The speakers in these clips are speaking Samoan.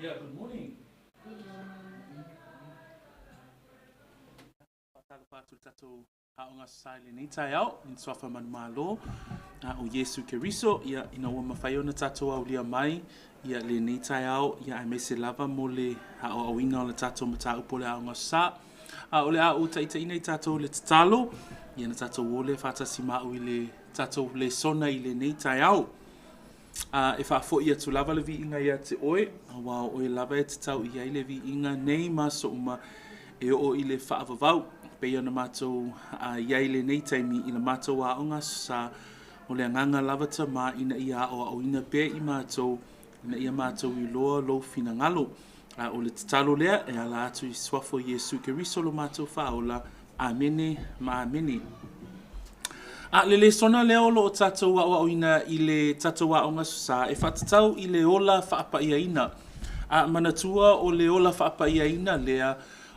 Yeah, good morning. Faatalofa atu le tatou aoga sa i lenei taeao i le suafa manumalo o Iesu Keriso, ia, ina ua mafai ona tatou aulia mai ia lenei taeao, ia, aemaise lava mo le aoaoina o le tatou mataupu o le aoga sa. A o le a ou taitaiina i tatou i le tatalo, ia na tatou o lea faatasi ma au i le tatou lesona i lenei taeao. A e faafoi atu lava le viiga ia te oe, aua o oe lava e tatau i ai le viiga nei ma aso uma e oo i le faavavau. Pei ona matou i ai i lenei taimi i le matou aoga Aso Sa, o le agaga lava Tama ina ia aoaoina pea i matou, ina ia matou iloa lou finagalo. A o le tatalo lea e ala atu i suafa o Iesu Keriso lo matou Faaola. Amene ma amene. A le lesona lea o lo o tatou aoaoina i le tatou aoga Aso Sa e faatatau i le ola faapaiaina. A manatua o le ola faapaiaina lea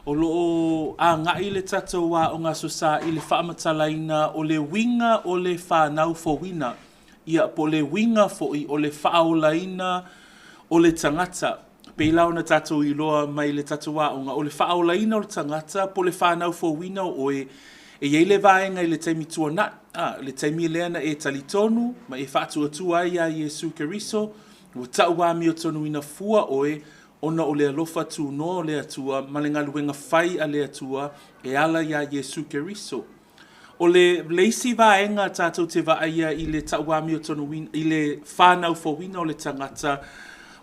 o lo o agai le tatou aoga Aso Sa i le faamatalaina o le uiga o le fanau fouina, ia po o le uiga foi o le faaolaina o le tagata. Pei la ona tatou iloa mai le tatou aoga, o le faaolaina o le tagata po o le fanau fouina o oe, e i ai le vaega i le taimi tuanai, a, le taimi lea na e talitonu ma e faatuatua ai iā Iesu Keriso, ua tau amiotonuina fua oe ona o le alofa tunoa o le Atua ma le galuega fai a le Atua e ala iā Iesu Keriso. O le le isi vaega tatou te vaaia i le tauamiotonuina, i le fanau fouina o le tagata,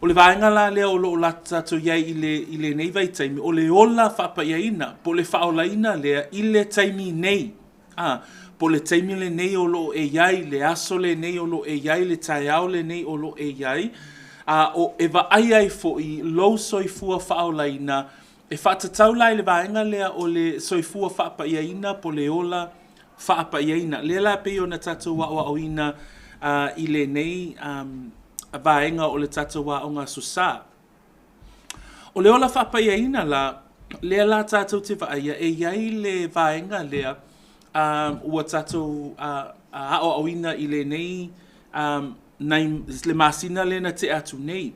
o le vaega la lea o lo o tatou i ai i le i lenei vaitaimi, o le ola faapaiaina, po o le faaolaina lea i le taimi nei. A, po o le taimi lenei o lo o e i ai, le aso lenei o lo o e i ai, le taeao lenei o lo o e i ai, a o e vaaia ai foi lou soifua faaolaina. E faatatau la i le vaega lea o le soifua faapaiaina po o le ola faapaiaina. Lea la pei ona tatou aoaoina i lenei vaega o le tatou aoga Aso Sa. O le ola faapaiaina la, lea la tatou te vaaia e i ai le vaega lea ua tatou aoaoina i lenei nai le masina lea na tea atu nei.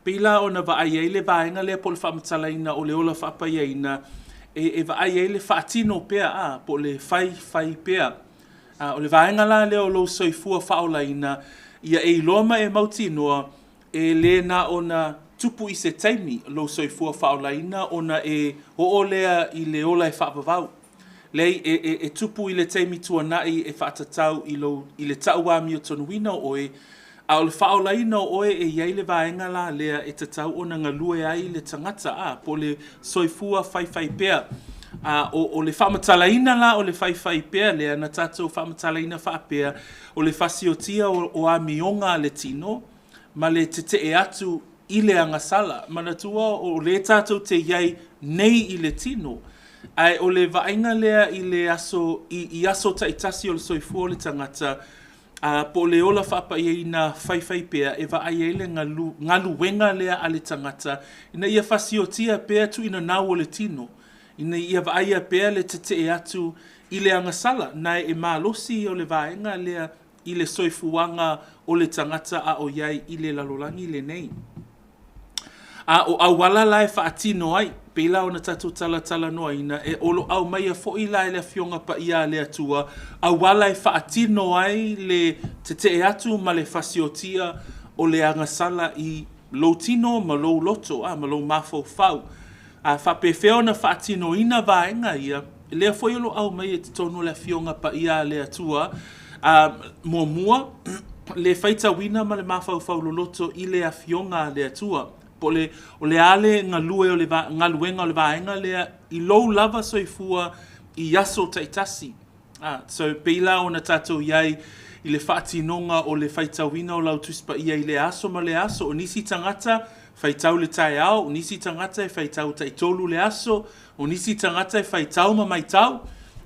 Pei la ona vaai ai le vaega lea po o le faamatalaina o le ola faapaiaina, e vaai ai le faatino pea, a, po o le faifai pea. A, o le vaega la lea o lou soifua faaolaina, ia e iloa ma e mautinoa, e le na ona tupu i se taimi lou soifua faaolaina ona e oo lea i le ola e faavavau. Leai, e, e, e tupu i le taimi tuanai e faatatau i, lou, i le tau amiotonuina o oe, a o le faaolaina o oe e i ai le vaega la lea e tatau ona galue ai le tagata, a, po o le soifua faifaipea. A, o, o le faamatalaina la o le faifaipea lea na tatou faamatalaina faapea, o le fasiotia o, o amioga a le tino ma le tetee atu i le agasala. Manatua o lea tatou te i ai nei i le tino, ae o le vaaiga lea i le aso, i, i aso taitasi o le soifua o le tagata, a, po o le ola faapaiaina faifaipea e vaai ai le galu, galuega lea a le tagata ina ia fasiotia pea tuuinanau o le tino, ina ia vaaia pea le tetee atu i le agasala. Na e malosi ia o le vaega lea i le soifuaga o le tagata a o i ai i le lalolagi lenei. A o auala la e faatino ai, pei la ona tatou talatalanoaina, e o lo o aumaia foi la e le Afioga Paia a le Atua auala e faatino ai le tetee atu ma le fasiotia o le agasala i lou tino ma lou loto, a, ma lou mafaufau. A faapefea ona faatinoina vaega ia, lea foi o lo o aumaia i totonu o le Afioga Paia a le Atua, a, muamua, le faitauina ma le mafaufau loloto i le Afioga a le Atua. Po o le, o le a le galue o le va, galuega o le vaega lea i lou lava soifua i aso taitasi. A, so pei la ona tatou i ai i le faatinoga o le faitauina o lau Tusi Paia i lea aso ma lea aso. O nisi tagata faitau le taeao, o nisi tagata e faitau taitolu le aso, o nisi tagata e faitau ma maitau,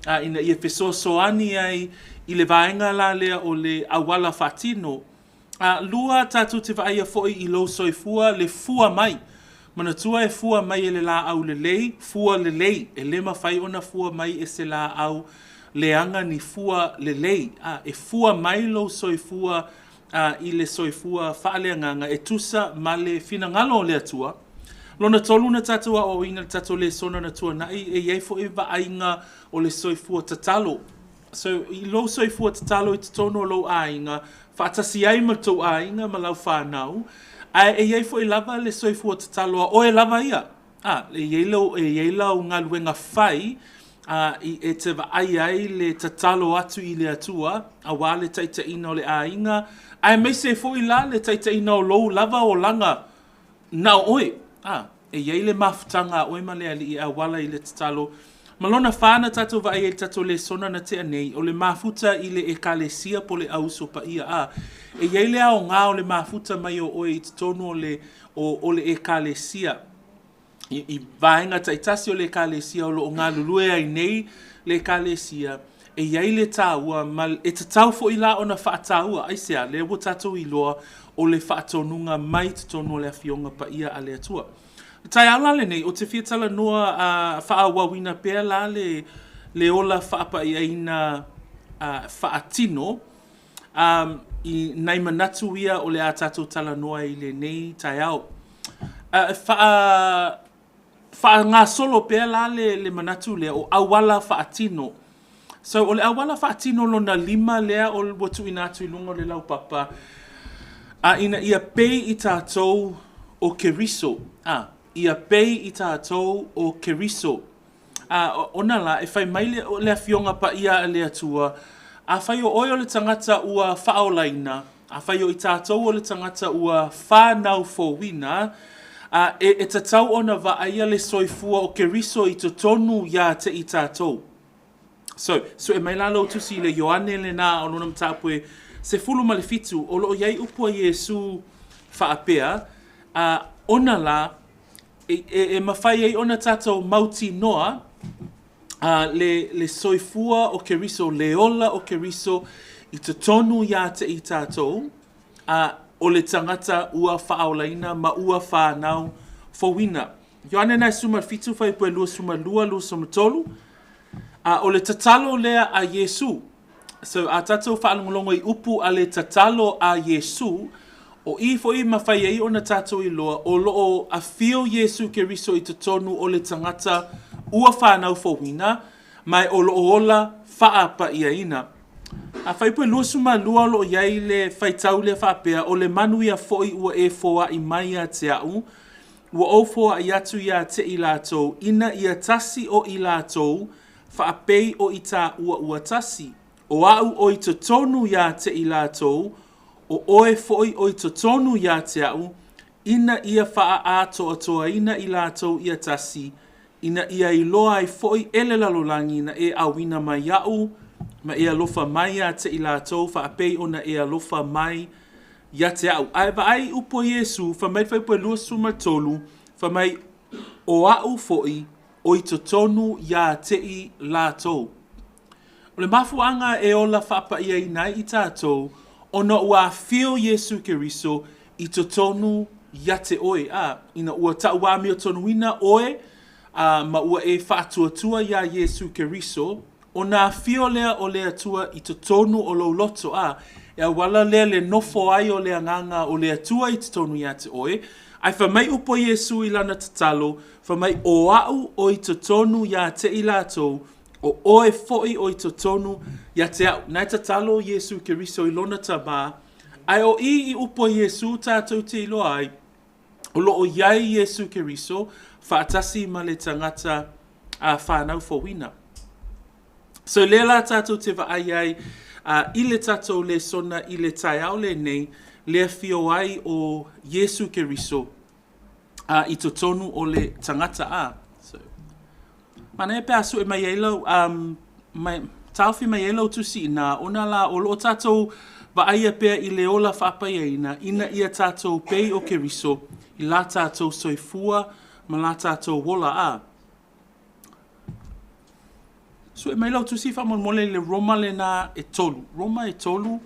a, ina ia fesoasoani ai i le vaega la lea o le auala faatino. A, lua, tatou te vaaia foi i lou soifua le fua mai. Manatua e fua mai e le laau lelei, fua lelei. E le mafai ona fua mai e se laau leaga ni fua lelei. A, e fua mai lou soifua a, i le soifua faaleagaga e tusa ma le finagalo o le Atua. Lona tolu na tatou aoaoina i le tatou lesona na tuanai, e i ai foi vaaiga o le soifua tatalo. So, i lou soifua tatalo i totonu o lou aiga, faatasi ai ma le tou aiga ma lau fanau, ae e i ai foi lava le soifua tatalo a oe lava ia. A, e i ai lau, e i ai lau galuega fai a, i, e te vaai ai le tatalo atu i le Atua aua le taitaiina o le aiga, aemaise foi la le taitaiina o lou lava olaga Na o oe. A, e i ai le mafutaga a oe ma le Alii e auala i le tatalo. Ma lona fa na tatou vaai ai i le tatou lesona na tea nei, o le mafuta i le Ekalesia po o le Au Uso Paia. A, e i ai le aoga o le mafuta mai o oe i totonu o le, o, o le Ekalesia. I, i vaega taitasi o le Ekalesia o lo o galulue ai nei le Ekalesia, e i ai le taua ma e tatau foi la ona faataua. Aisea? Lea ua tatou iloa o le faatonuga mai totonu o le Afioga Paia a le Atua. O le taeao la lenei, ou te fia talanoa a faaauauina pea la le, le ola faapaiaina a, faatino a, i nai manatu ia o le a tatou talanoa ai i lenei taeao. A, faa, faagasolo pea la le, le manatu lea o auala faatino. So, o le auala faatino lona lima lea o, ua tuuina atu i luga o le laupapa, a ina ia pei i tatou o Keriso. A, ia pei i tatou o Keriso. A, ona la, e fai mai le, le Afioga Paia a le Atua, Afai o oe o le tagata ua faaolaina, afai o i tatou o le tagata ua fanau fouina, a, e, e tatau ona vaaia le soifua o Keriso i totonu iā te i tatou. So, sue mai la lou tusi i le Ioane lenā o lona mataupu e 17, o lo o i ai upu a Iesu faapea, a, ona la, e, e, e mafai ai ona tatou mautinoa a, le, le soifua o Keriso, le ola o Keriso i totonu iā te i tatou, a, o le tagata ua faaolaina ma ua whanau fouina. Ioane na e 17, fuaiupu e 22, 23, a, o le tatalo lea a Iesu. So, a tatou faalogologo i upu a le tatalo a Iesu, o i foi e mafai ai ona tatou iloa o lo o afio Iesu Keriso i totonu o le tagata ua fanau fouina, ma e o lo o ola faapaiaina. A fuaiupu e 22 o lo o i ai le faitau lea faapea, o le manuia foi ua e foai mai ia te a'u, ua ou foai atu ia te i latou, ina ia tasi o i latou, faapei o i tāua ua tasi. O a'u o i totonu iā te i latou, o oe foi o i totonu iā te a'u, ina ia faaatoatoaina i latou ia tasi, ina ia iloa ai foi e le lalolagi na e auina mai iaʻu, ma e alofa mai iā te i latou faapei ona e alofa mai ia te a'u. Ae vaai i upu a Iesu, fai mai le fuaiupu e 23, fai mai, O a'u foi o i totonu iā te i latou. O le mafuaaga e ola faapaiaina ai i tatou, ona ua afio Iesu Keriso i totonu ia te oe, a, ina ua tauamiotonuina oe, a, ma ua e faatuatua iā Iesu Keriso, ona afio lea o le Atua i totonu o lou loto, a, e auala lea le nofo ai o le Agaga o le Atua i totonu ia te oe. Ae fai mai upu a Iesu i lana tatalo, fai mai, O a'u o i totonu ia te i latou, o oe foi o i totonu ia te a'u. Na e tatalo Iesu Keriso i lona Tama, ae o i i upu a Iesu tatou te iloa ai, o lo o i ai Iesu Keriso faatasi ma le tagata a whanau fouina. So lea la tatou te vaai ai a, i le tatou lesona i le taeao lenei, le afio ai o Iesu Keriso a, i totonu o le tagata a. So, manaia pe a sue mai ai lau, um, mai, taofi mai ai lau tusi inā, ona la o lo o tatou vaaia pea i le ola faapaiaina ina ia tatou pei o Keriso i la tatou soifua ma la tatou ola a. Sue mai lau tusi faamolemole i le Roma lenā e tolu. Roma e tolu,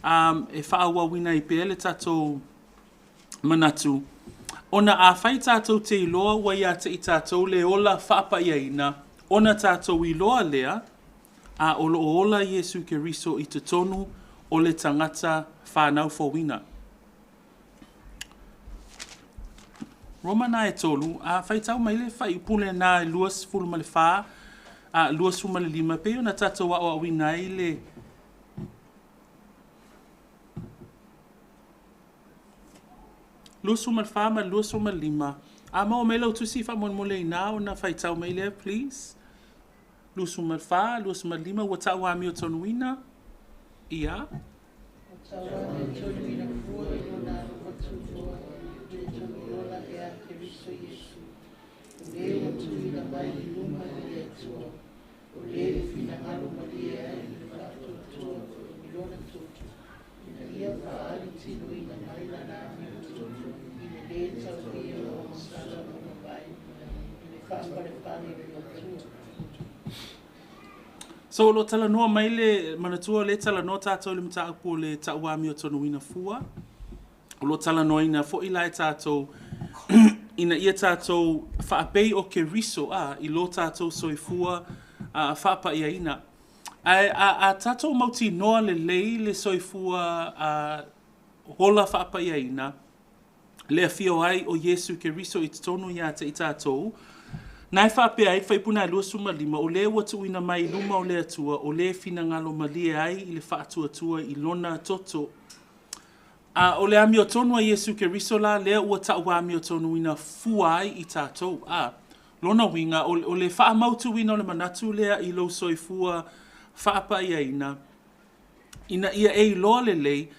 um, e faaauauina ai pea le tatou manatu, ona afai tatou te iloa ua ia te i tatou le ola faapaiaina, ona tatou iloa lea, a o lo o ola Iesu Keriso i totonu o le tagata fanau fouina. Roma na e 3, a faitau mai le fuaiupu lenā e 24, a 25, e pei ona tatou aoaoina ai le 24 ma le 25. A maua mai lau tusi faamolemole i ina ona faitau mai lea, please. 24, 25, ua tau amiotonuina. Ia. So o lo o talanoa mai le manatua o lea e talanoa tatou i le mataupu o le tau amiotonuina fua. O lo o talanoaina foi la e tatou ina ia tatou faapei o Keriso a, i lo tatou soifua faapaiaina. Ae a tatou mautinoa lelei le soifua ola faapaiaina, le afio ai o Iesu Keriso i totonu ia te i tatou, na e faapea ai le fuaiupu lena e 25, o le ua tuuina mai i luma o le Atua, o le finagalo malie ai i le faatuatua i lona toto. A o le amiotonu a Iesu Keriso la lea ua tau amiotonuina fua ai i tatou. A, lona uiga, o le faamautuina o le manatu lea i lou soifua faapaiaina, ina ia e iloa lelei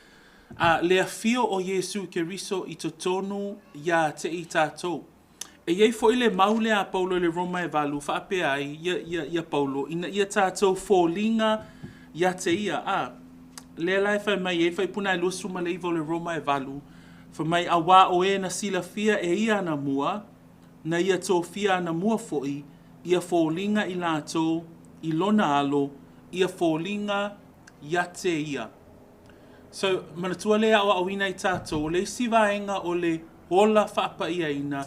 a, le afio o Iesu Keriso i totonu ia te i tatou. E i ai foi le mau lea a Paulo i le Roma e 8, faapea ai ia Paulo, ina ia tatou foliga ia te ia. A, lea la e fai mai ai le fuaiupu lena e 29 o le Roma e 8, fai mai, auā o e na silafia e ia anamua, na ia tofia anamua foi, ia foliga i latou i lona alo, ia foliga ia te ia. So, manatua lea e aoaoina i tatou, o le isi vaega o le ola faapaiaina,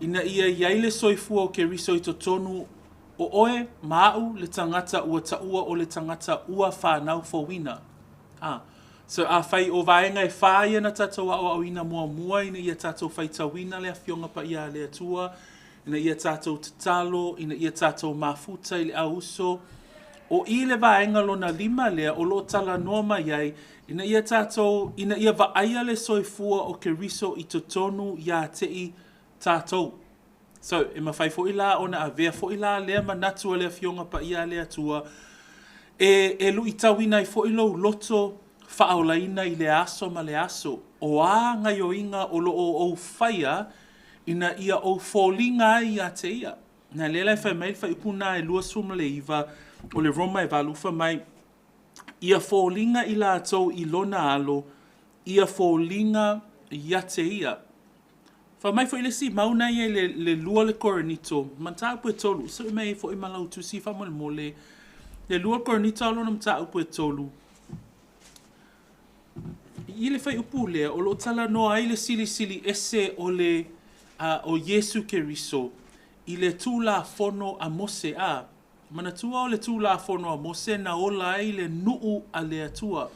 ina ia i ai le soifua o Keriso i totonu o oe ma au le tagata ua taua o le tagata ua fanau fouina. A, so afai o vaega e 4 ia na tatou aoaoina muamua ina ia tatou faitauina le Afioga Paia a le Atua, ina ia tatou tatalo, ina ia tatou mafuta i le auuso, o i le vaega lona 5 lea o lo o talanoa mai ai, ina ia tatou, ina ia vaaia le soifua o Keriso i totonu ia te i tatou. So, e mafai foi la ona avea foi la lea manatu o le Afioga Paia a le Atua, e luitauina ai foi lou loto faaolaina i le aso ma le aso. O a gaioiga o lo o ou faia, ina ia ou foliga ai ia te ia. Na lea la e fai mai le fuaiupu lena e 29 o le Roma e 8, fai mai, ia foliga i latou i lona alo, ia foliga ia te ia. Fai mai foi le isi mau na ia i le 2 le Korinito, mataupu e 3, sue mai ai foi ma lau tusi faamolemole. Le 2 Korinito a lona mataupu e 3, i le fuaiupu lea, o lo o talanoa ai le silisili ese o le o Iesu Keriso i le Tulafono a Mose. A, manatua o le Tulafono a Mose na ola ai le nuu a le Atua.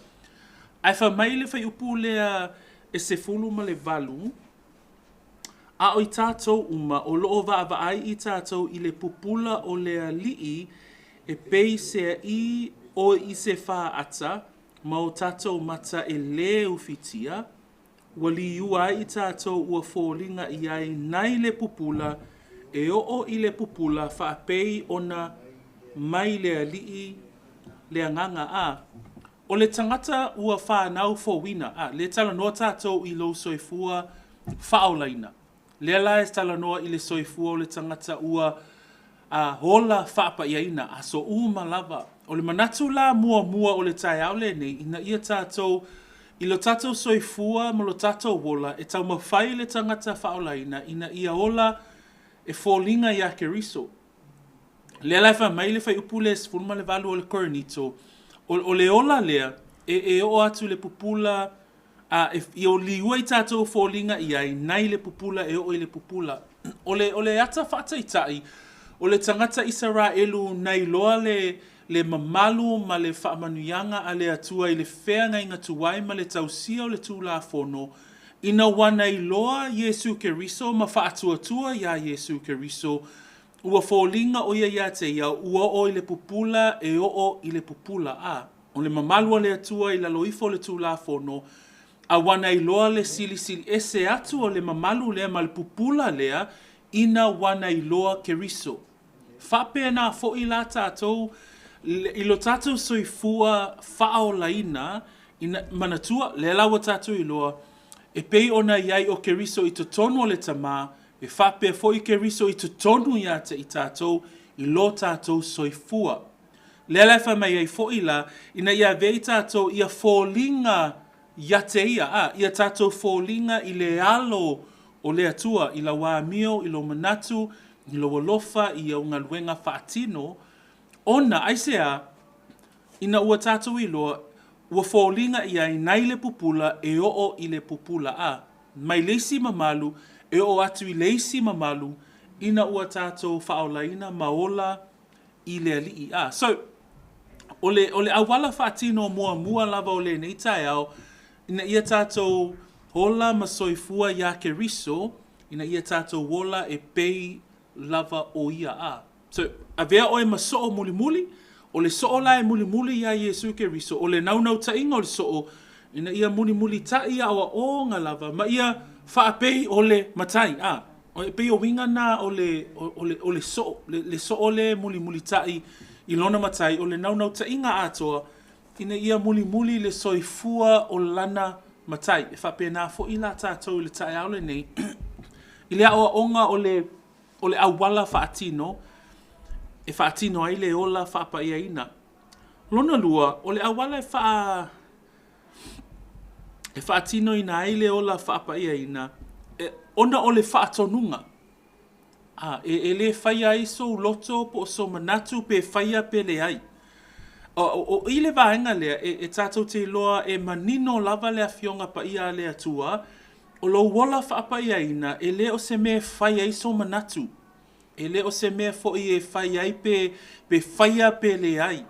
Ae fai mai le fuaiupu lea e 18, a o i tatou uma o lo o vaavaai i tatou i le pupula o le alii e pei se i o i se faata ma o tatou mata e lē ufitia, ua liua ai i tatou ua foliga i ai nai le pupula e oo i le pupula faapei ona mai le alii le agaga. A, o le tagata ua fanau fouina. A, lea e talanoa tatou i lou soifua faaolaina. Lea la e talanoa i le soifua o le tagata ua ola faapaiaina, aso uma lava. O le manatu la muamua o le taeao lenei, ina ia tatou, i lo tatou soifua ma lo tatou ola, e taumafai le tagata faaolaina ina ia ola e foliga ia Keriso. Lea la e fai mai le fuaiupu lea e 18 o le Korinito, o le ola lea e oo atu i le pupula, e liua i tatou foliga i ai, nai le pupula e oo i le pupula. O le ata faataitai, o le tagata Isaraelu na iloa le mamalu ma le faamanuiaga a le Atua i le feagaiga tuai ma le tausia o le Tulafono, Ina ua na iloa Iesū Keriso ma faatuatua iā Iesū Keriso, ua foliga ʻo ia iā te ia ua oo i le pupula e oo i le pupula. A o le mamalu a le Atua i lalo ifo o le Tulafono, a ua na iloa le silisili ese atu o le mamalu lea ma le pupula lea ina ua na iloa Keriso. Faapena foi la tatou i lo tatou soifua faaolaina, ina, manatua, lea la ua tatou iloa, e pei ona i ai o Keriso i totonu o le Tamā, e faapea foi Keriso i totonu iā te i tatou i lo tatou soifua. Lea la e fai mai ai foi la, ina ia avea i tatou ia foliga ia te ia, a, ia tatou foliga i le alo o le Atua, i lau amio, i lou manatu, i lou alofa, i au galuega faatino, ona, aisea? Ina ua tatou iloa, ua foliga i ai nai le pupula e oo i le pupula. A, mai le isi mamalu e oo atu i le isi mamalu, ina ua tatou faaolaina ma ola i le Alii. A, so, o le, o le auala faatino muamua lava o lenei taeao, ina ia tatou ola ma soifua iā Keriso, ina ia tatou ola e pei lava o Ia. A, so, avea oe ma soo mulimuli, o le soo la e mulimuli iā Iesu Keriso, o le naunautaiga o le soo, ina ia mulimulitaʻi aoaoga lava ma ia faapei o le Matai. A, e pei o uiga na o le, o le, o le soo, le, le soo lea e mulimulitaʻi i lona Matai, o le naunautaiga atoa, ina ia mulimuli le soifua o lana Matai. E faapena foi la tatou i le taeao lenei, i le aoaoga o le, o le auala faatino e faatino ai le ola faapaiaina. Lona lua, o le auala e faa e faatinoina ai le ola faapaiaina, e, ona o le faatonuga. A, e, e le faia ai sou loto po o sou manatu pe faia pe leai. O, o, o i le vaega lea, e, e tatou te iloa e manino lava le Afioga Paia a le Atua, o lou ola faapaiaina, e le o se mea e fai ai sou manatu. E le o se mea foi e fai ai pe, pe faia pe leai.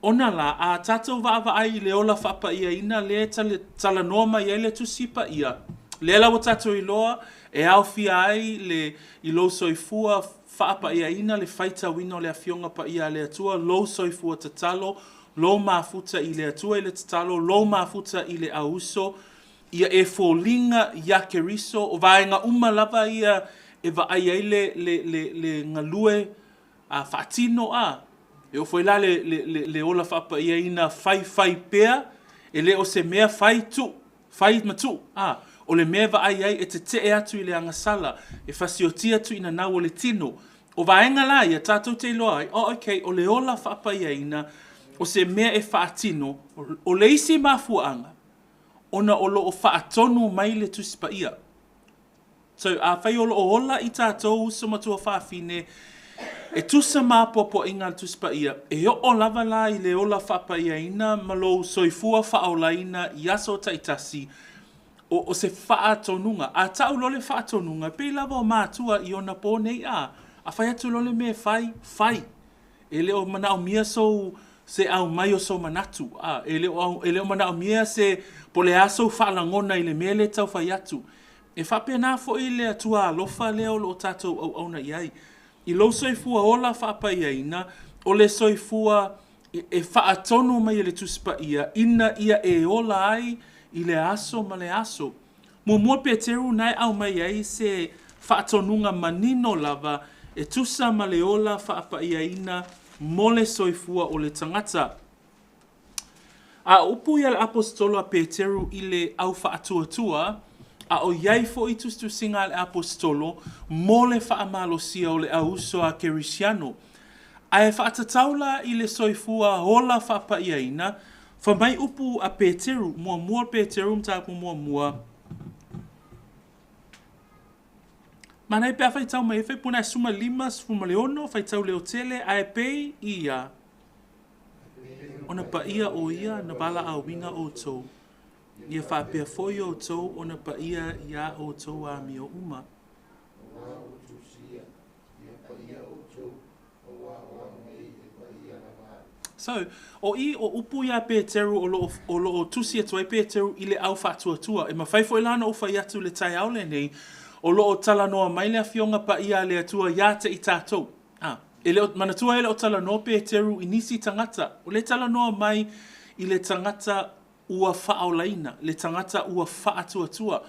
Ona la, a tatou vaavaai i le ola faapaiaina lea e talanoa mai ai le Tusi Paia, lea la ua tatou iloa e aofia ai le, i lou soifua faapaiaina le faitauina o le Afioga Paia a le Atua, lou soifua tatalo, lou mafuta i le Atua i le tatalo, lou mafuta i le auuso, ia e foliga iā Keriso, o vaega uma lava ia e vaai ai le, le, le, le galue a faatino a. E oo foi la le, le, le, le ola faapaiaina faifai pea, e le o se mea fai tuu, fai ma tuu, a. O le mea e vaai ai e tetee atu i le agasala, e fasiotia tuinanau o le tino. O vaega la ia tatou te iloa ai, oh okay, o le ola faapaiaina, o se mea e faatino, o le isi mafuaaga, ona o lo o faatonu mai le Tusi Paia. So, afai o lo o ola i tatou uso ma tuafafine, e tusa ma apoapoaiga a le Tusi Paia, e oo lava la i le ola faapaiaina ma lou soifua faaolaina i aso taitasi, o, o se faatonuga. A tau loa le faatonuga, e pei lava o matua i ona pō nei, a, a fai atu loa le mea e fai, fai. E le o manaomia sou, se aumai o sou manatu. A, e le o, e le o manaomia se, po o le a sou faalagona i le mea lea e tau fai atu. E faapena foi le Atua alofa lea o lo o tatou auauna i ai. I lou soifua ola faapaiaina, o le soifua e, e faatonu mai e le Tusi Paia, ina ia e ola ai i le aso ma le aso. Muamua Peteru na e aumai ai se faatonuga manino lava e tusa ma le ola faapaiaina mo le soifua o le tagata. A o upu ia a le Aposetolo a Peteru i le au faatuatua, a o i ai foi tusitusiga a le Aposetolo mo le faamalosia o le auuso a Kerisiano. Ae faatatau la i le soifua ola faapaiaina, fai mai upu a Peteru, muamua Peteru mataupu muamua, Manaia pe a faitau mai ai Faipuna e 15, 16, faitau leotele, ae pei ia ona paia o ia na valaauina outou, ia faapea foi outou ona paia iā outou amio uma. So, o i, o upu ia a Peteru o lo o, o lo o tusi atu ai Peteru i le au faatuatua. E mafai foi la ona ou fai atu i le taeao lenei, o lo o talanoa mai le Afioga Paia a le Atua ia te i tatou. A, e le o, manatua e le o talanoa Peteru i nisi tagata. O lea e talanoa mai i le tagata ua faaolaina, le tagata ua faatuatua.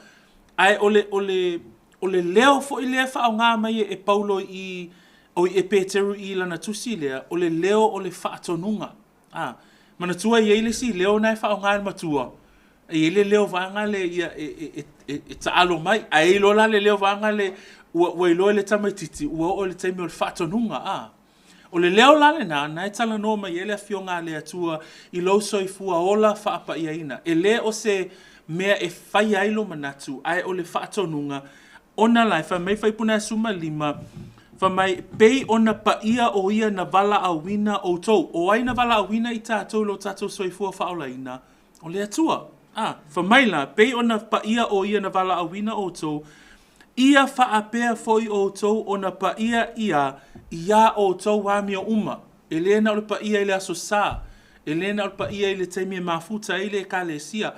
Ae o le, o le, o le leo foi lea e faaaoga mai e Paulo i, oi, e Peteru i lana tusi lea, o le leo o le faatonuga. A, manatua e i ai le isi leo na e faaaoga e le matua, e i ai le leo vaega lea ia e, e, e, e, e taalo mai, ae i ai loa la le leo vaega lea ua, ua iloa e le tamaitiiti ua oo i le taimi o le faatonuga. A. O le leo la lena, na e talanoa mai ai le Afioga a le Atua i lou soifua ola faapaiaina. E le o se mea e faia ai lou manatu, ae o le faatonuga, ona la e fai mai Faipuna 15, fai mai, pei ona paia o ia na valaauina outou. O ai na valaauina i tatou i lo tatou soifua faaolaina? O le Atua. A, fai mai la, pei ona paia o ia na valaauina outou, Ia faapea foi outou ona paia ia iā outou amio uma. E le na o le paia i le Aso Sa, e le na o le paia i le taimi e mafuta ai le Ekalesia,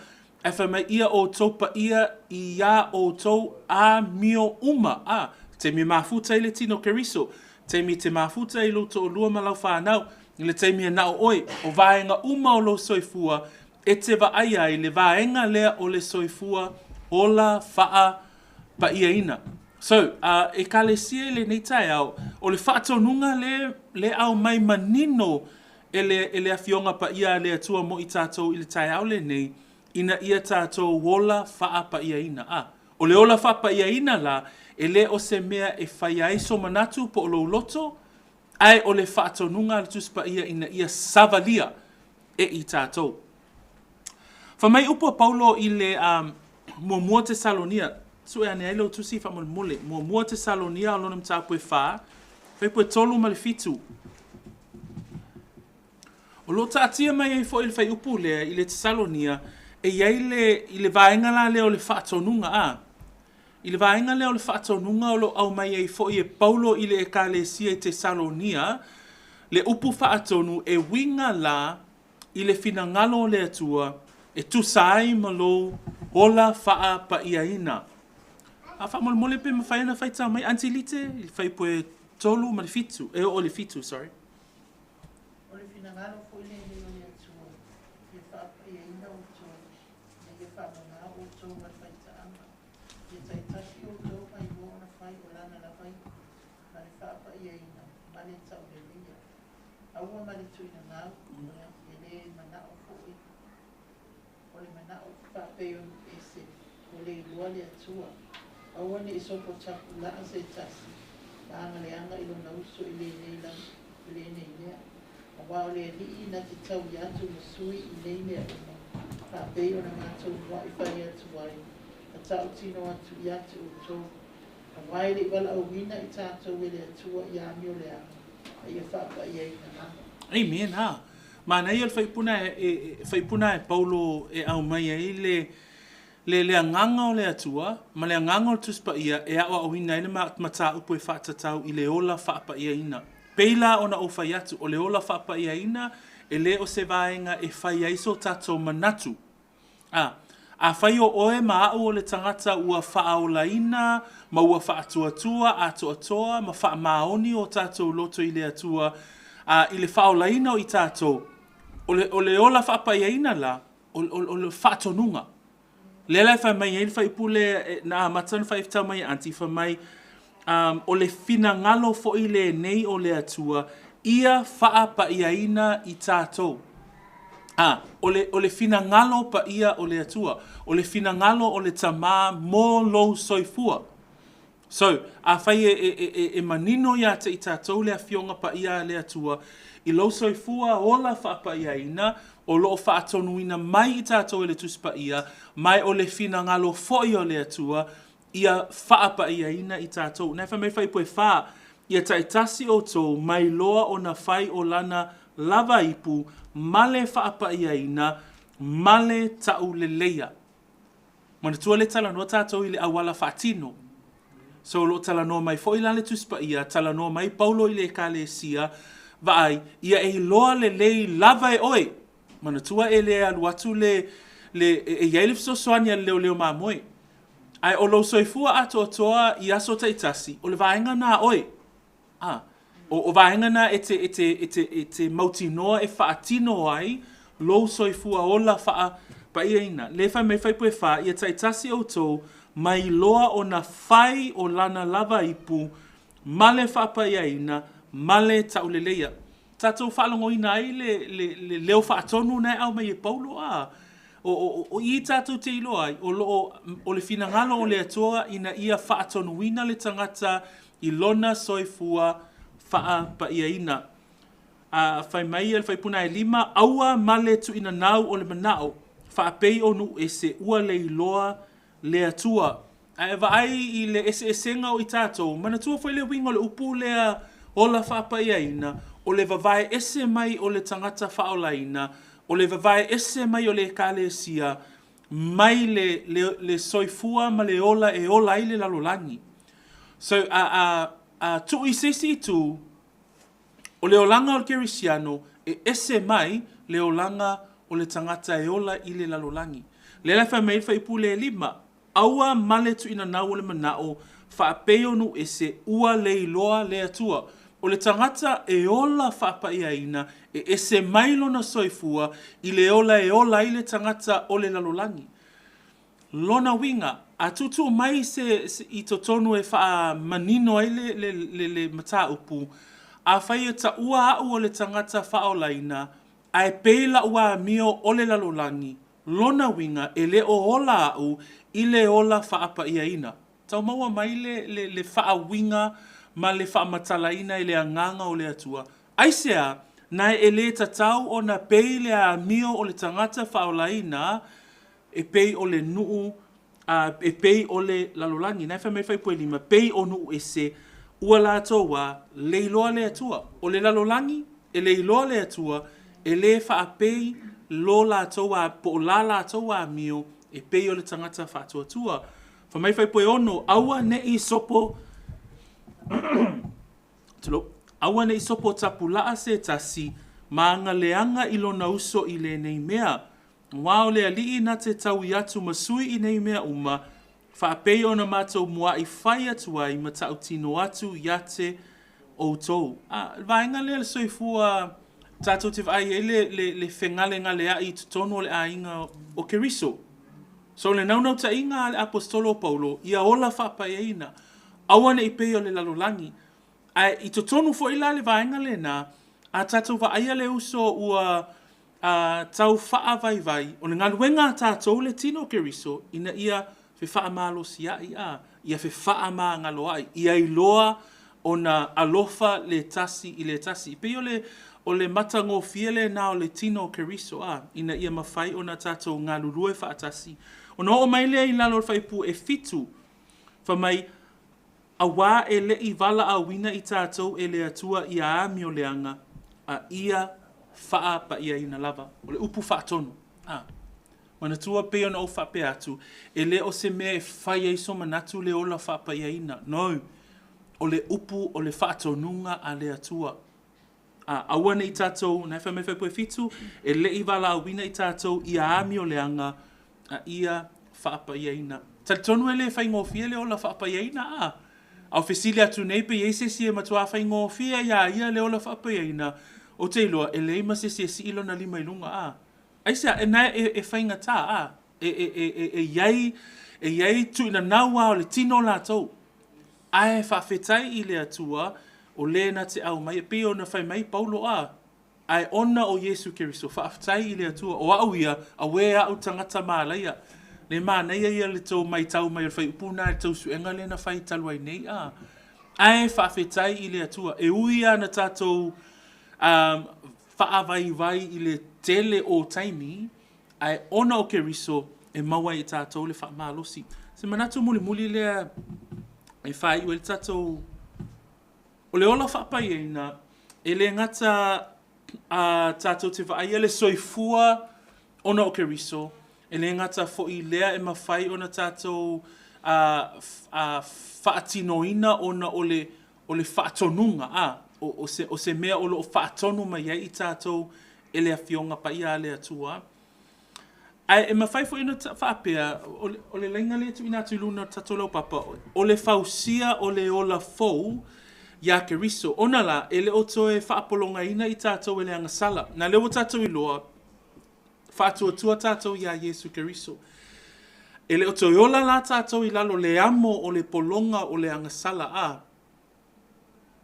ae fai mai ia outou paia iā outou amio uma. A, taimi e mafuta ai le tino o Keriso, taimi e te mafuta ai i lou toalua ma lau fanau, i le taimi e na o oe, o vaega uma o lou soifua e te vaai ai le vaega lea o le soifua ola faa paiaina. So, uh, Ekalesia i lenei taeao, o le faatonuga le, le aumai manino e le, e le Afioga Paia a le Atua mo i tatou i le taeao lenei, ina ia tatou ola faapaiaina. A, o le ola faapaiaina la, e le o se mea e faia ai so manatu po o lou loto, ae o le faatonuga a le Tusi Paia ina ia savalia e i tatou. Fai mai upu a Paulo i le um, muamua Tesalonia, sue ane ai lau tusi faamolemole, muamua Tesalonia o lona mataupu e 4, fuaiupu e 3 ma le 7. O lo o taatia mai ai foi le fuaiupu lea i le Tesalonia, e i ai le, i le vaega la lea o le faatonuga, a. I le vaega lea o le faatonuga o lo o aumai ai foi e Paulo i le Ekalesia i Tesalonia, le upu faatonu e uiga la i le finagalo o le Atua e tusa ai ma lou ola faapaiaina. A faamolemole pe mafai ona faitau mai Aunty Lite i le fuaiupu e 3 ma le 7, e oo i le 7, sorry. O le finagalo foi lenei o le Atua, ia faapaiaina outou, ina ia faamama outou ma le faitaaga, ia taitasi outou ma iloa ona fai o Lana lava ipu, ma le faapaiaina, ma le tauleleia. Aua ma le tuuina gau, e le manao foi o le manao faapei o ese ua le iloa le Atua. Aua ne i sopo tapulaa se tasi ma agaleaga i lona uso i lenei la, i lenei mea, aua o le Alii na te taui atu ma sui i nei mea uma, faapei ona matou mua'i fai atu ai, ma tautino atu ia te outou. Aua e le i valaauina i tatou e le Atua i amioleaga, a ia faapaiaina lava. Amen. Ha. Manaia le faipuna e, e, faipuna e Paulo e aumai ai le, le, le agaga o le Atua ma le agaga o le Tusi Paia e aoaoina ai le mataupu e faatatau i le ola faapaiaina. Pei la ona ou fai atu, o le ola faapaiaina e le o se vaega e fai ai so tatou manatu. A, afai o oe ma aʻu o le tagata ua faaolaina ma ua faatuatua atoatoa ma faamaoni o tatou loto i le Atua, a, i le faaolaina o i tatou, o le, o le ola faapaiaina la, o, o, o le faatonuga. Lea la e fai mai ai le faipule e, na amata ona faitau mai e Aunty, fai mai, um, o le finagalo foi lenei o le Atua, ia faapaiaina i tatou. A, o le, o le finagalo paia o le Atua, o le finagalo o le Tamā mo lou soifua. So, afai e, e, e, e, e manino iā te i tatou le Afioga Paia a le Atua, i lou soifua ola faapaiaina, o lo o faatonuina mai i tatou e le Tusi Paia, ma o le finagalo foi o le Atua, ia faapaiaina i tatou. Na e fai mai fuaiupu e 4, ia taitasi outou mai loa ona fai o lana lava ipu ma le faapaiaina ma le tauleleia. Manatua le talanoa tatou i le auala faatino. So o lo o talanoa mai foi la le Tusi Paia, talanoa mai Paulo i le Ekalesia, Vaai, ia e iloa lelei lava e oe. Manatua e le alu atu le, le, e i ai le fesoasoani a le leoleo mamoe. Ae o lou soifua atoatoa i aso taitasi, o le vaega lena a oe. A, o, o vaega na e te, e te, e te, e te mautinoa e faatino ai lou soifua ola faapaiaina. Lea e fai mai Fuaiupu 4, ia taitasi outou ma iloa ona fai o lana lava ipu ma le faapaiaina ma le tauleleia. Tatou faalogoina ai le, le, le leo faatonu na e aumai e Paulo, a, o, o, o i tatou te iloa ai, o lo o, o le finagalo o le Atua ina ia faatonuina le tagata i lona soifua faapaiaina. A fai mai le fuaiupu e 5, aua ma le tuuinanau o le manao, faapei o nuu ese ua le iloa le Atua. Ae vaai i le eseesega o i tatou, manatua foi le uiga o le upu lea ola faapaiaina, o le vavae ese mai o le tagata faaolaina, o le vavae ese mai o le ekalesia, mai le, le, le soifua ma le ola e ola ai le lalolagi. So, a, a, a tuu i se isi itu, o le olaga o le kerisiano e ese mai le olaga o le tagata e ola i le lalolagi. Lea la e fai mai ai le fuaiupu lea e 5, Aua ma le tuuinanau o le manao, faapei o nuu ese, ua le iloa le Atua. O le tagata e ola faapaiaina, e ese mai lona soifua i le ola e ola ai le tagata o le lalolagi. Lona uiga, a tuutuu mai se, se i totonu e faamanino ai le, le, le, le mataupu, afai e taua au o le tagata faaolaina, ae pei la'u amio o le lalolagi, lona uiga e le o ola au i le ola faapaiaina. Tau maua mai le, le, le faauiga ma le faamatalaina i le Agaga o le Atua. Aisea? Na e le tatau ona pei le amio o le tagata faaolaina e pei o le nuu, a, e pei o le lalolagi. Na e fai mai fuaiupu e 5, pei o nuu ese, ua latou a le iloa le Atua. O le lalolagi, e le iloa le Atua, e le faapei lo latou a, po o la latou amio e pei o le tagata faatuatua. Fai mai fuaiupu e 6, aua ne i sopo tulou, aua ne i sopo tapulaa se tasi ma aga leaga i lona uso i lenei mea. Aua o le Alii na te taui atu ma sui i nei mea uma, faapei ona matou mua'i fai atu ai ma tautino atu ia te outou. A, le vaega lea le soifua tatou te vaai ai le, le, le fegalegalea'i i totonu o le aiga o Keriso. So o le naunautaiga a le Aposetolo o Paulo, ia ola faapaiaina, aua ne i pei o le lalolagi. Ae i totonu foi la le vaega lena, a tatou vaaia le uso ua a tau faavaivai, o le galuega a tatou le tino o Keriso, ina ia fefaamalosi-ai, a, ia fefaamagalo-ai, ia iloa ona alofa le tasi i le tasi. E pei o le, o le matagofie lena o le tino o Keriso, a, ina ia mafai ona tatou galulue faatasi. Ona oo mai lea i lalo o le fuaiupu e 7, fai mai, Auā e le i valaauina i tatou e le Atua ia amioleaga, a ia faapaiaina lava. O le upu faatonu. A. Manatua pei ona ou faapea atu, e le o se mea e fai ai so manatu le ola faapaiaina. No. O le upu o le faatonuga a le Atua. A, aua ne i tatou, na e fai mai fuaiupu e 7, e le i valaauina i tatou ia amioleaga, a ia faapaiaina. Talitonu e le faigofie le ola faapaiaina, a? A o fesili atu nei pe i ai se isi e matuā faigofie iā ia le ola faapaiaina, ou te iloa e leai ma se isi e sii lona lima i luga, a? Aisea? E na e, e faigata, a? E, e, e, e, e i ai, e i ai tuuinanau lava o le tino latou. Ae faafetai i le Atua o le na te aumai, e pei ona fai mai Paulo, a, ae ona o Iesu Keriso, faafetai i le Atua, o au ia, auē a'u tagata malaia. Le manaia ia le tou maitau mai o le fuaiupu lena i le tou suega lea na fai talu ai nei, a. Ae faafetai i le Atua, e ui lava na tatou faavaivai i le tele o taimi, ae ona o Keriso e maua ai e tatou le faamalosi. Se manatu mulimuli lea e faaiu ai le tatou... O le ola faapaiaina, e le gata a tatou te vaaia le soifua ona o Keriso, e le gata foi i lea e mafai ona tatou a, a faatinoina ona o le, o le faatonuga. A, O, o, se, o se mea o loo faatonu mai ai i tatou e le Afioga Paia a le Atua. Ae e mafai foi ona faapea, o le, o le laina lea e tuuina atu i luna o le tatou laupapa, o le fausia o le ola fou iā Keriso, ona la, e le o toe faapologaina i tatou e le agasala. Na lea ua tatou iloa, faatuatua tatou iā Iesu Keriso. E le o toe ola la tatou i lalo le amo o le pologa o le agasala, a.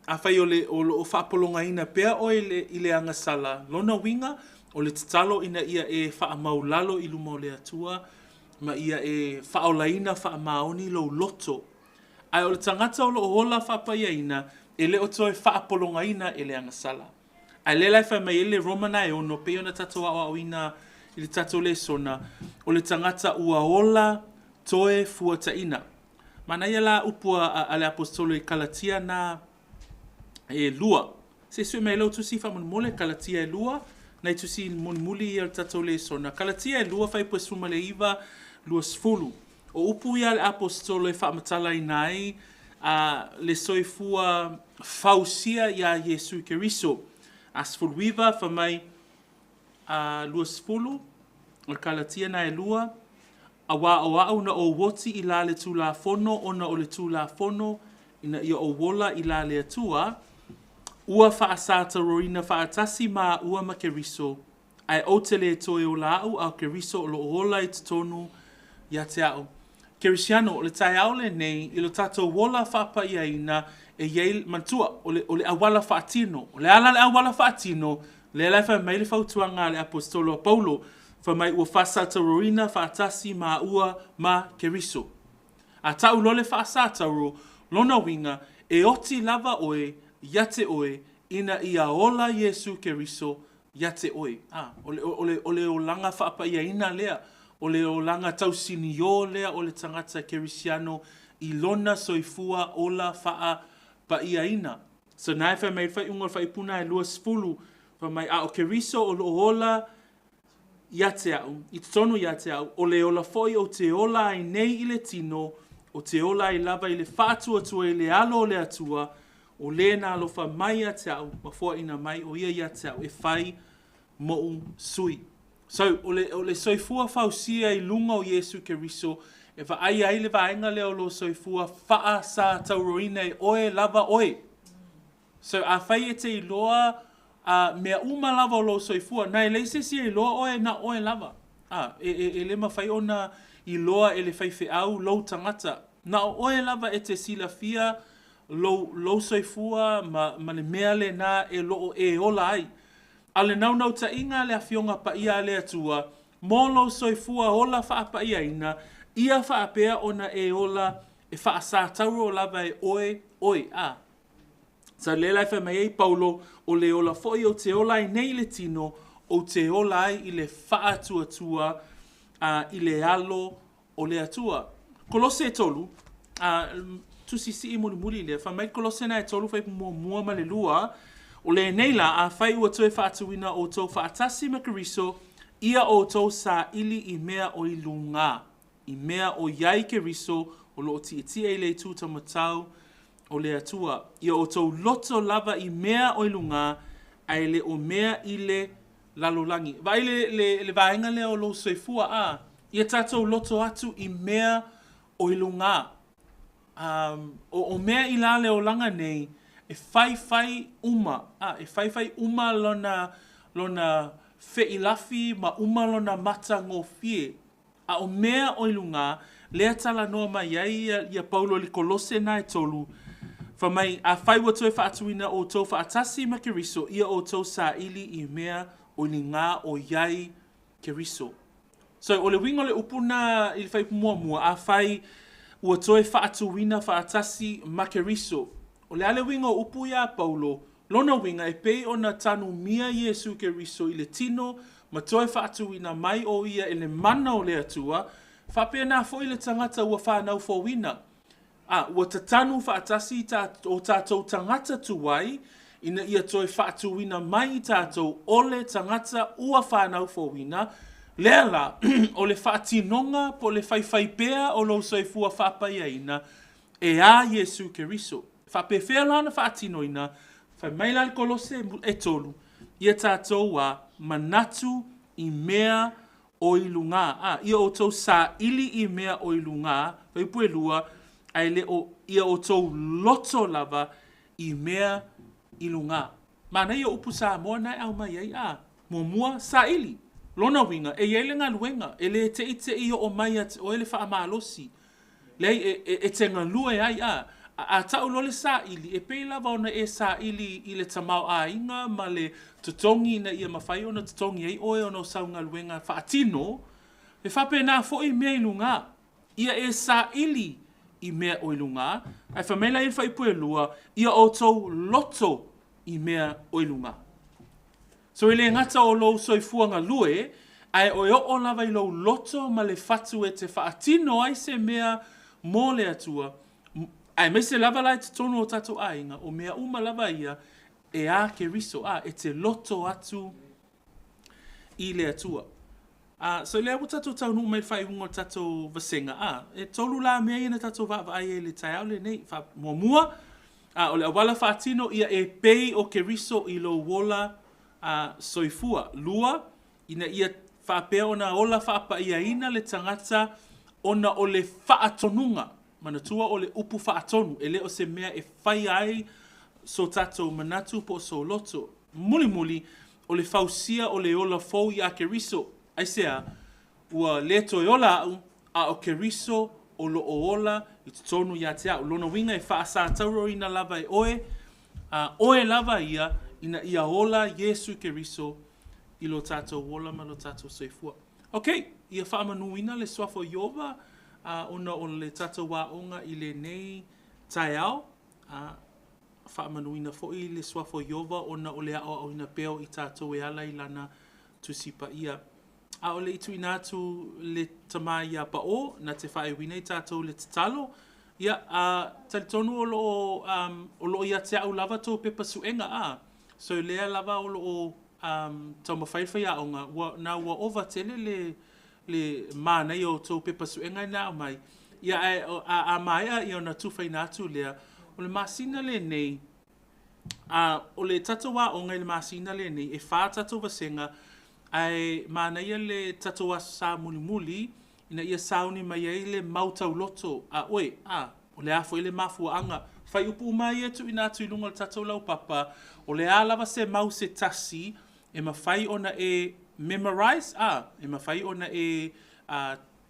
Afai o le, o lo o faapologaina pea oe i le, i le agasala, lona uiga, o le tatalo ina ia e faamaulalo i luma o le Atua, ma ia e faaolaina faamaoni lou loto. Ae o le tagata o lo o ola faapaiaina, e le o toe faapologaina e le agasala. Ae lea la e fai mai ai le Roma na e 6, pei ona tatou aoaoina i le tatou lesona, o le tagata ua ola toe fuataina. Manaia la upu a, a le Aposetolo i Kalatia na e lua. Se i sue mai lau tusi faamolemole, Kalatia e lua, nai tusi mulimuli ia o le tatou lesona. Kalatia e 2 fuaiupu e 19, 20. O upu ia a le Aposetolo e faamatalaina ai a, le soifua fausia iā Iesu Keriso. A 19 fai mai, a, 20, o le Kalatia na e lua, Auā o a'u na ou oti i la le Tulafono ona o le Tulafono, ina ia ou ola i la le Atua, ua faasataroina faatasi māua ma Keriso, ae ou te lē toe ola a'u, a o Keriso o lo o ola i totonu ia te a'u. Kerisiano, o le taeao lenei, i lo tatou ola faapaiaina, e i ai, manatua, o le, o le auala faatino. O le a la le auala faatino? Lea la e fai mai le fautuaga a le Aposetolo a Paulo, fai mai ua faasataroina faatasi māua ma Keriso. A tau loa le faasatauro, lona uiga, e oti lava oe ia te oe ina ia ola Iesu Keriso ia te oe. A, o le, o le, o le olaga faapaiaina lea, o le olaga tausiniō lea o le tagata kerisiano i lona soifua ola faapaiaina. So na e fai mai le faaiuga o le faaiupu lena e 20, fai mai, a o Keriso o lo o ola ia te a'u, i totonu ia te a'u, o le ola foi ou te ola ai nei i le tino, ou te ola ai lava i le faatuatua i le Alo o le Atua, o le na alofa mai ia te a'u, ma foaina mai o ia ia te a'u e fai mo'u sui. So, o le, o le soifua fausia i luga o Iesu Keriso, e vaaia ai le vaega lea o lou soifua faasatauroina e oe lava oe. So, afai e te iloa a mea uma lava o lou soifua, na e leai se isi e iloa oe, na o oe lava. A, e, e, e le mafai ona iloa e le faifeau lou tagata. Na o oe lava e te silafia lou, lou soifua ma, ma le mea lena e lo o e ola ai. A o le naunautaiga a le Afioga Paia a le Atua, mo lou soifua ola faapaiaina, ia faapea ona e ola e faasatauro lava e oe, oe. A. Sa lea la e fai mai ai Paulo, o le ola foi ou te ola ai nei i le tino, ou te ola ai i le faatuatua a, i le alo o le Atua. Kolose e tolu, a, tusi sii mulimuli lea, fai mai Kolose na e tolu fuaiupu muamua ma le lua, o lenei la, afai ua toe faatuina outou faatasi ma Keriso, ia outou saili i mea o i luga, i mea o i ai Keriso o lo o tietie i le itu taumatau o le Atua. Ia outou loto lava i mea o i luga, ae le o mea i le lalolagi. Vaai le, le, le vaega lea o lou soifua, a, ia tatou loto atu i mea o i luga. Um, o, o mea i la le olaga nei, e faifai uma, a, e faifai uma lona, lona feilafi ma uma lona matagofie. A o mea o i luga, lea talanoa mai ai ia, ia Paulo i le Kolose na e tolu, fai mai, afai ua toe faatuina outou faatasi ma Keriso, ia outou saili i mea o i luga o i ai Keriso. So, o le uiga o le upu na i le fuaiupu muamua, afai ua toe faatuina faatasi ma Keriso. O le a le uiga o upu ia a Paulo? Lona uiga, e pei ona tanumia Iesu Keriso i le tino ma toe faatuina mai o ia e le mana o le Atua, faapena foi le tagata ua fanau fouina, a ua tatanu faatasi i ta, o tatou tagata tuai, ina ia toe faatuina mai i tatou o le tagata ua fanau fouina, lea la, o le faatinoga po o le faifaipea o lou soifua faapaiaina e a Iesu Keriso. Faapefea la ona faatinoina? Fai mai la le Kolose e 3, ia tatou a manatu i mea o i lugā. A, ia outou saili i mea o i lugā, fuaiupu e 2, ae le o ia outou loto lava i mea i lugā. Manaia upu Samoa na e aumai ai, a. Muamua, saili. Lona uiga, e i ai le galuega, e le te'i te'i oo mai ia te oe le faamalosi. Leai, e te galue ai, a. A tau loa le saili, e pei lava ona e saili i le tamaoaiga ma le totogi ina ia mafai ona totogi ai oe ona o sau galuega faatino, e faapena foi mea i lugā. Ia e saili i mea o i lugā, ae fai mai la i le fuaiupu e 2, ia outou loto i mea o i lugā. So e le gata o lou soifua galue, ae o e oo lava i lou loto ma le fatu e te faatino ai se mea mo le Atua, aemaise lava la i totonu o tatou aiga, o mea uma lava ia, e a Keriso, a, e te loto atu i le Atua. So lea ua tatou taunuu mai i le faaiuga o le tatou vasega, a, e 3 la mea ia na tatou vaavaai ai i le taeao lenei. Muamua, o le auala faatino ia e pei o Keriso i lou ola soifua. 2, ina ia faapea ona ola faapaiaina le tagata ona o le faatonuga. Manatua o le upu faatonu, e le o se mea e faia ai so tatou manatu po o sou loto. Mulimuli, o le fausia o le ola fou ia Keriso. Aisea? Ua le toe ola au, a o Keriso o lo o ola i totonu ia te au. Lona uiga e faasatauroina lava e oe, oe lava ia, ina ia ola Iesu Keriso i lo tatou ola ma lo tatou soifua. Ok, ia faamanuina le suafa o Ieova ona o le tatou aoga i lenei taeao. Faamanuina foi le suafa o Ieova ona o le aoaoina pea o i tatou e ala i lana Tusi Paia. A o le i tuuina atu le tama ia Pao, na te faaiuina i tatou le tatalo, ia, talitonu o lo o ia te au lava tou pepa suega, a. So lea lava o lo o taumafai le faiaoga, na ua ova tele le manaia o tou pepa suega na aumai, ia ae a maea ia ona tufaina atu lea. O le masina lenei, o le tatou aoga i le masina lenei, e 4 tatou vasega, ae manaia le tatou Aso Sa mulimuli, ina ia sauni mai ai le mau tauloto a oe, a, o le a foi le mafuaaga. Fuaiupu uma ia e tuuina atu i luga o le tatou laupapa, o le a lava se mau se tasi, e mafai ona e memorize, a, e mafai ona e,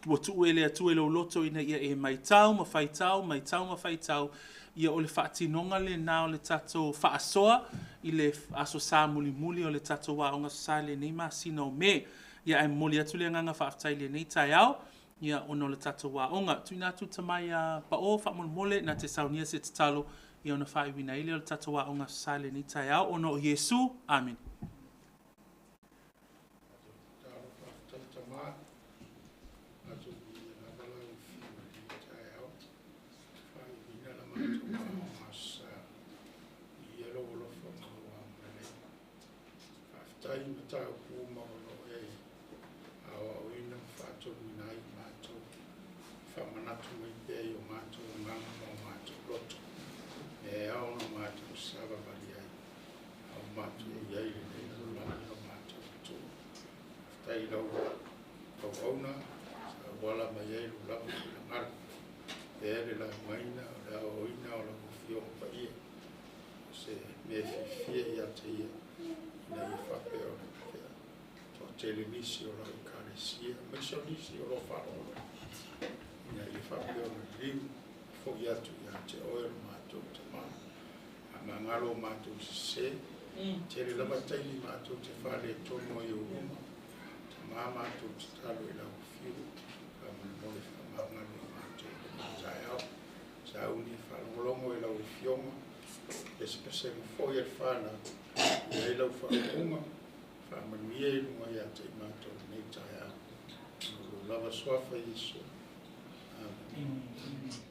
ua tuu e le Atua i lou loto ina ia e matau ma faitau, matau ma faitau, ia o le faatinoga lena o le tatou faasoa i le Aso Sa mulimuli o le tatou aoga Aso Sa i lenei masina o Me. Ia ae momoli atu le agaga faafetai i lenei taeao, ia ona o le tatou aoga. Tuuina atu le tama ia Pao faamolemole na te saunia se tatalo, ia ona faaiuina ai lea o le tatou aoga Aso Sa i lenei taeao ona o Iesu. Amene. Faafetai mataupu uma o lo o e aoaoina ma faatonuina ai matou, faamanatu mai pea i o matou agaga ma o matou loto, e ao ona matou savavali ai, a o matou i ai lenei lalolagi o matou tu. Faafetai i lau auauna, sa auala mai ai lou lava finagalo, pea le laugaina o le aoaoina o lau Afioga Paia, o se mea fiafia ia te ia, ina ia faapea ona toatele nisi o lau Ekalesia, aemaise o nisi o lo o faalogologo, ina ia faapea ona liliu foi atu ia te oe o le matou Tama. Faamagalo o matou sese, tele lava taimi matou te faaletonu ai ou luma, Tama matou tatalo i lau afio, faamolemole faamagalo i matou i lenei taeao. Sauni e faalogologo i lau afioga, pesepesega foi a le whanau, i ai lau faaupuga, faamanuia i luga ia te i matou lenei taeao. O lou lava suafa Iesu. Amen.